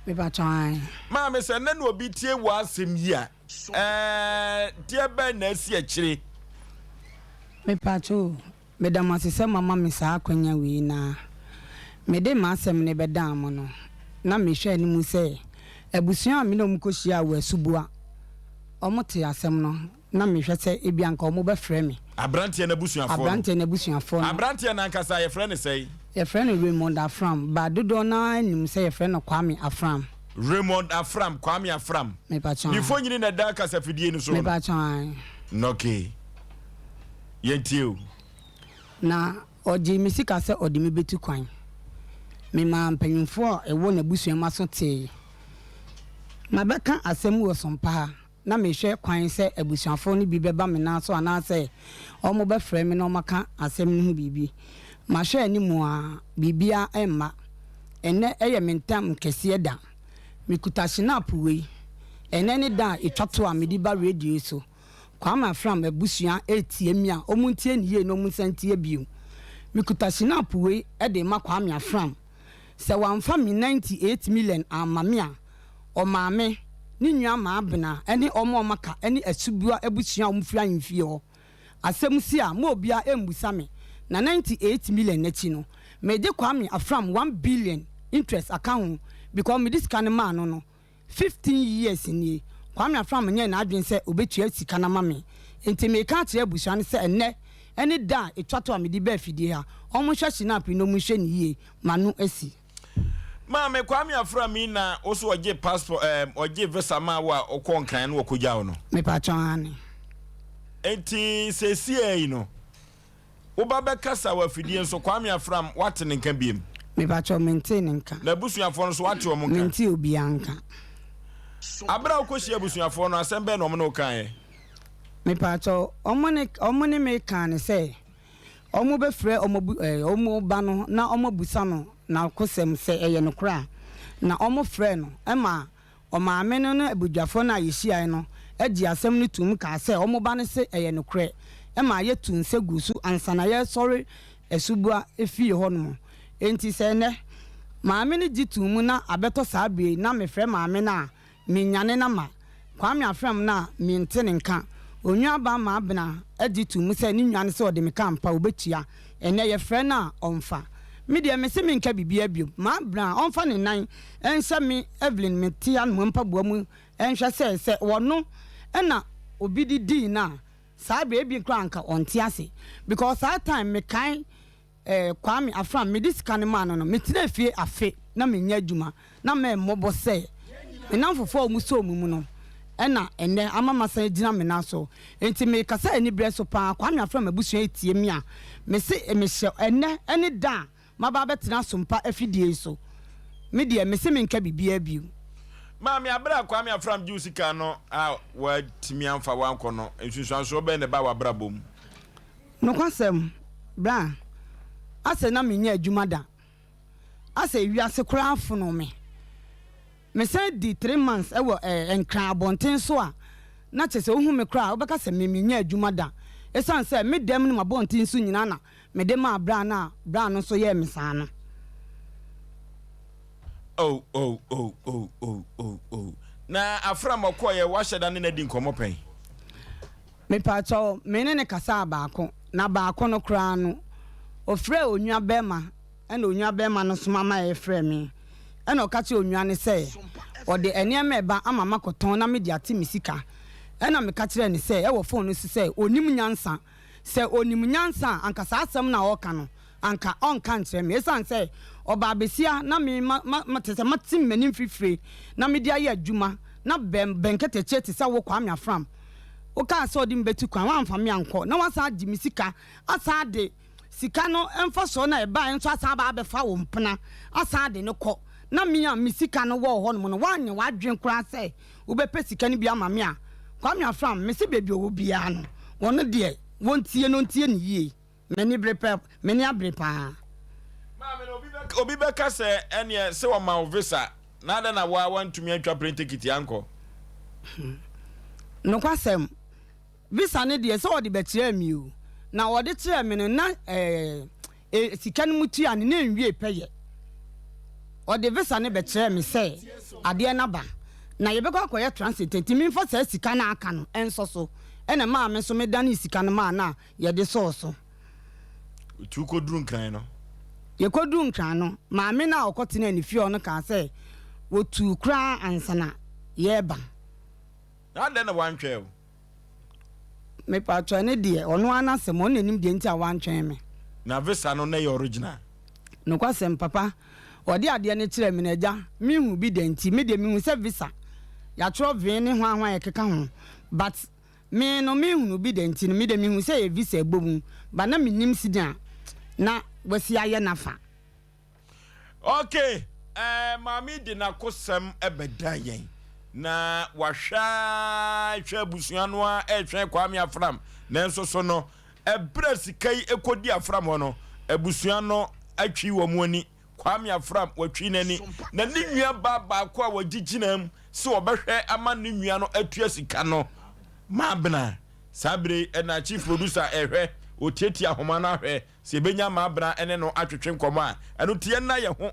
Mepakyɛw ae. Maame, sɛ nnɛ na obi tie w'asɛm yi a, ɛɛ deɛ bɛn na asi akyire? Mepakyɛw o, meda mo ase sɛ moama me saa akwanya wei na mede m'asɛm no bɛdaa mo no. Na mehwɛ anim sɛ abusua a me ne wɔn kɔhyiaa wɔ Asuboa, wɔte asɛm no. Na mehwɛ sɛ ebia anka wɔbɛfrɛ me. Aberanteɛ no abusuafoɔ no. Aberanteɛ no abusuafoɔ no. Aberanteɛ no ankasa, yɛfrɛ no sɛn? Yɛfrɛ no Raymond Afram, but dodoɔ no ara nim sɛ yɛfrɛ no Kwame Afram. Raymond Afram, Kwame Afram. Mepakyɛw Ne ae. mfonini na ɛda kasafidie no so no. Mepakyɛw ae. Okay. Yɛntie o. Na ɔgyee me sika sɛ ɔde me bɛtu kwan. Memaa mpanyimfoɔ a ɛwɔ n'abusua mu aso tee. Mabɛka asɛm wɔ Sompa ha. na mehwɛ kwan sɛ abusuafo no bi bɛba me nan so anaasɛ wɔbɛfrɛ me na wɔaka asɛm no ho biribi. Mahwɛ anim ara, biribiara mma. Ɛnnɛ yɛ me ntam kɛseɛ da. Mekuta Schnapp wei. Ɛnnɛ ne da a ɛtwa to a mede ba radio yi so. Kwame Afram abusua retie me a, wɔntie no yie na wɔnsan ntie bio. Mekuta Schnapp wei de rema Kwame Afram. Sɛ wamfa me 98 million amma me a, ɔmaame, ne nua Maabena ne wɔn a wɔaka ne Asubua abusua a wɔfiri ahemfie hɔ. Asɛm si a, ma obiara mmisa me. Na 98 million no akyi no, mede Kwame Afram 1 billion interest aka ho because mede sika no maa no no, 15 years nie, Kwame Afram nyɛɛ n'adwene sɛ ɔbɛtua sika no ama me. Enti mereka akyerɛ abusua no sɛ ɛnnɛ ne da a ɛtwa to a mede ba afidie ha. Wɔnhwɛ Schnapp yi na wɔnhwɛ no yie. M'ano asi. Maame, Kwame Afram yi na wo so ɔgye passport ɛɛm ɔgye visa maa wo a wokɔɔ Nkran na wɔkɔgyaa wo no? Mepakyɛw, aane. Enti seesei yi no, wo ba bɛkasa wɔ afidie nso, Kwame Afram, woate ne nka biom? Mepakyɛw, mentee ne nka. N'abusuafoɔ no nso, woate wɔn nka? Mentee obiara nka. Aberɛ a wokɔhyia abusuafoɔ no, asɛm bɛn na wɔn ne wo kaeɛ? Mepakyɛw, wɔn ne wɔn ne me kaa no sɛ wɔbɛfrɛ wɔn abu ɛɛ wɔn ba no na wɔabisa no n'akosɛm sɛ ɛyɛ nokorɛ a. Na wɔfrɛɛ no ma Ɔmaame no ne abuduafoɔ no a yɛhyiaeɛ no gyee asɛm no toom kaa sɛ wɔn ba no se ɛyɛ nokorɛ maa yɛtuu nsa guu so ansa na yɛresɔre asubua fie hɔ nom. Enti sɛ ɛnnɛ maame no gye too mu na abɛtɔ saa berɛ yi na mefrɛ maame no a, mennyane no ama Kwame Afram no a mente ne nka. Onuabaa Maabena gye too mu sɛ ne nua no sɛ ɔde me ka ampa ɔbɛtua. Ɛnnɛ yɛfrɛ no a ɔmfa. Me deɛ mese menka biribiara bio. Maabena ɔmfa ne nan nhyɛ me Evelyn me te anom mpaboa mu nhwɛ sɛ sɛ ɔno na obi de dii no a saa berɛ ebi koraa anka ɔnte ase because saa time mekae eh, Kwame Afram mede sika no maa no no metenaa fie afe na mennyɛ adwuma na mɛmmɔbɔ sɛ me namfofoɔ a wɔn sɔɔ me mu no ɛna ɛnɛ ama masan agyina me nan so nti mekasa aniberɛ so paa Kwame Afram abusua etie me a mese mehyɛ ɛnɛ ɛne da a Maba abɛtena asompa afidie yi so. Me deɛ, mese menka biribiara bio. Maame, Bere a Kwame Afram gye wo sika no a woantumi amfa wo ankɔ no, nsunsuansoɔ bɛn na ɛbaa w'abrabɔ mu? Nokwasɛm, bra, asɛ na menyɛ adwuma da. Asɛ wiase koraa fonoo me. Mesan dii 3 months wɔ eh, Nkran abɔnten so a na kyerɛ sɛ wohu me koraa a wobɛka sɛ me menyɛ adwuma da. Esiane sɛ me dɛm ne m'abɔnten so nyinaa na mede maa bra no a bra no nso yɛɛ me saa no. Oh, oh, oh, oh, oh, oh, oh. Na Afram ɔkɔeɛ, woahyɛ da ne no adi nkɔmmɔ pɛn? Mepaakyɛw, me ne no kasaa baako, na baako no koraa no, ɔfrɛɛ onua bɛrima, ɛna onua bɛrima no soma ma ɛfrɛɛ me, ɛna ɔka kyerɛɛ onua no sɛ ɔde nneɛma ɛba ama makɔtɔn na mede ate me sika, ɛna meka kyerɛɛ no sɛ ɛwɔ fon no so sɛ ɔnim nyansa. Sɛ ɔnim nyansa a, anka saa asɛm no a ɔreka no, anka ɔrenka nkyerɛ me. Ɛsiane sɛ ɔbaa basia na me ma, ma, ma, te sɛ matem m'anim fifire na mede ayɛ adwuma, na bɛn, bɛnkɛtɛkyɛ te sɛ wo Kwame Afram. Wokaa sɛ ɔde me bɛtu kwan, woamfa me ankɔ, na woasan agye me sika, asan de sika no mfasoɔ no a ɛbaeɛ nso asan aba abɛfa wo mpena, asan de no kɔ. Na me a me sika no wɔ wo hɔnom no, woanyɛ w'adwene koraa sɛ wobɛpɛ sika no bi ama me a, Kwame Afram, mese baabi a ɔwɔ biara no, ɔno deɛ, wɔntie no ntie no yie. M'ani bere pɛ, m'ani abere paa. Maame no, obi bɛka, obi bɛka sɛ ɛneɛ sɛ wɔma wo visa, na adɛn na woa woantumi antwa plane ticket ankɔ? Nokwasɛm, Visa no deɛ sɛ wɔde bɛkyerɛɛ me o, na wɔde kyerɛɛ me no na ɛɛ e, sika no mu tua no na ɛnwie pɛyɛ. Ɔde visa no bɛkyerɛɛ me sɛ adeɛ no aba na yɛbɛkɔ akɔyɛ transit nti memfa saa sika no a aka no nsɔ so. Ɛna ɛmaa me nso medanee sika no maa no a yɛde sɔɔ so. Nti wokɔduruu Nkran no? Yɛkɔduruu Nkran no, maame no a ɔkɔtenaa ne fie hɔ no kaa sɛ wɔtuu koraa ansa na yɛreba. Na adɛn na wantwɛn wo? Mepakyɛw, ɛno deɛ, ɔno ara n'asɛm, ɔno na ɔnim deɛ nti a wantwɛn me. Na visa no na ɛyɛ original? Nokwasɛm, papa, ɔde adeɛ no kyerɛɛ me no, agya, menhuu bi da nti, me deɛ mehu sɛ visa, yɛatwerɛ vee ne hwan hwan ɛkeka ho, but me no menhunuu bi da nti no, me deɛ mehu sɛ ɛyɛ visa ɛbɔ mu, but na mennim sɛdeɛ na wasi ayɛ no afa. Ok eh maame de n'akosɛm bɛdan yɛn na wahwɛ ara hwɛ abusua no ara ɛretwɛn Kwame Afram nanso so no ɛberɛ a sika yi ɛkɔdi Afram hɔ no abusua no atwi wɔn ani Kwame Afram watwi n'ani na ne nua baa baako a wagye gyina mu sɛ ɔbɛhwɛ ama ne nua no atua sika no Maabena saa bere yi ɛna chief producer ɛhwɛ ɔtiatia ahoma no ahwɛ Sɛ yɛbɛnya Maabena ne no atwetwe nkɔmmɔ a, ɛno nti yɛnna yɛn ho.